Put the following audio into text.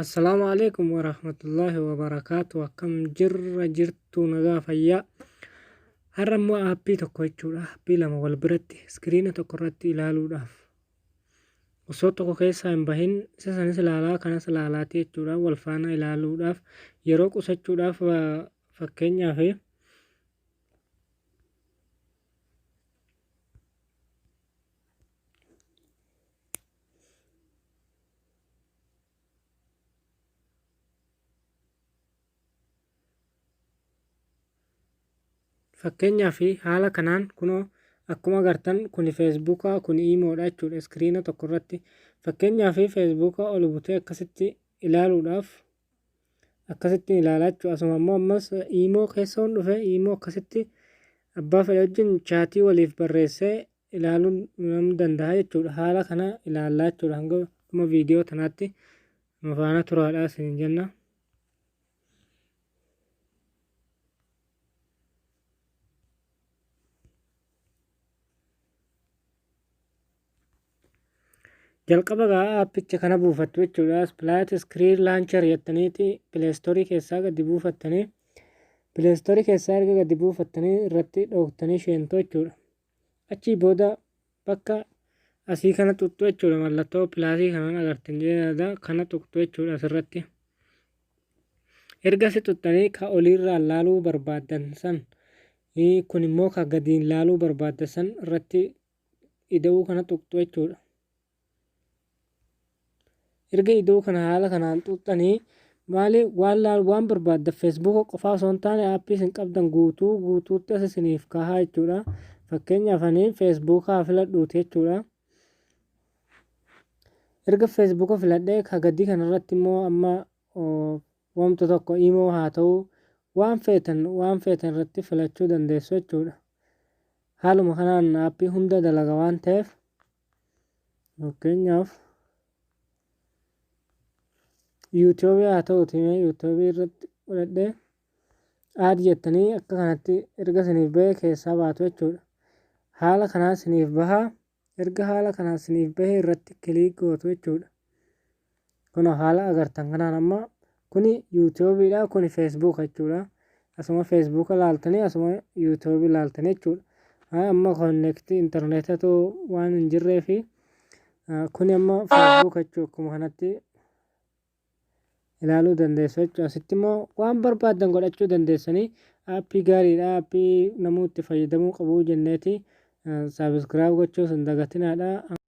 Assalaamu alaikum warahmatullaahi wabarakaatu. Akkam jirra jirtu nagaa fayyaa. Har'a immoo aappii tokko jechuudha. Aappii lama wal biratti iskiriina tokko irratti ilaaluudhaaf osoo tokko keessaa hin bahin isa sanis ilaalaa kanas ilaalaati jechuudha. Wal faana ilaaluudhaaf yeroo qusachuudhaaf fakkeenyaaf Fakkeenyaaf haala kanaan kunoo akkuma agartan kuni feesbuukaa kuni iimoodha jechuudha iskiriina tokko irratti. Fakkeenyaaf feesbuuka ol butee akkasitti ilaaluudhaaf akkasitti ilaalaa jechuudha. Asuma immoo ammas iimoo keessa yoon dhufe iimoo akkasitti abbaa fedhe wajjin chaatii waliif barreessee ilaaluun nam danda'a jechuudha. Haala kana ilaallaa jechuudha hanga dhuma viidiyoo tanaatti nu faana turaadha isiniin jenna. Jalqaba gaa aappicha kana buufattu jechuudha. Split Screen Launcher jettaniiti Play Store keessaa gadi buufattanii Play Store keessaa erga gadi buufattanii irratti dhooktanii sheentu jechuudha. Achii booda bakka asii kana tuqxu jechuudha. Mallattoo pilaasii kanaan agartan jedhee kana tuqxu jechuudha asirratti. Erga si tuqxanii ka oliirraa laaluu barbaaddan san kun immoo ka gadiin laaluu barbaaddan san irratti ida'uu kana tuqxu jechuudha. Erga ida'uu kana haala kanaan tuqxanii maali waan laal waan barbaaddan feesbuuka qofaa osoo hin taane aappii isin qabdan guutuu guutuutti as isiniif kaahaa jechuudha. Fakkeenyaaf ani feesbuukaa filadhuuti jechuudha. Erga feesbuuka filadhee ka gadii kanarratti immoo amma wamta tokko imoo haa ta'u waan feetan waan feetan irratti filachuu dandeessu jechuudha. Haaluma kanaan aappii hunda dalaga waan ta'eef fakkeenyaaf yuutuubii haa ta'uuti mee yuutuubii irratti godhadhee aad jettanii akka kanatti erga isiniif bahee keessaa baatu jechuudha. Haala kanaan isiniif bahaa erga haala kanaan isiniif bahee irratti kiliik gootu jechuudha. Kunoo haala agartan kanaan amma kuni yuutuubiidha kuni feesbuuka jechuudha. Asuma feesbuuka laaltanii asuma yuutuubii laaltanii jechuudha. Amma konneektii intarneetatu waan hin jirree fi kuni amma feesbuuka jechuudha akkuma kanatti ilaaluu dandeessu jechuudha. Asitti immoo waan barbaaddan godhachuu dandeessanii aappii gaariidha aappii namuu itti fayyadamuu qabu jenneeti saabiskiraayib gochuus hin dagatinaadha.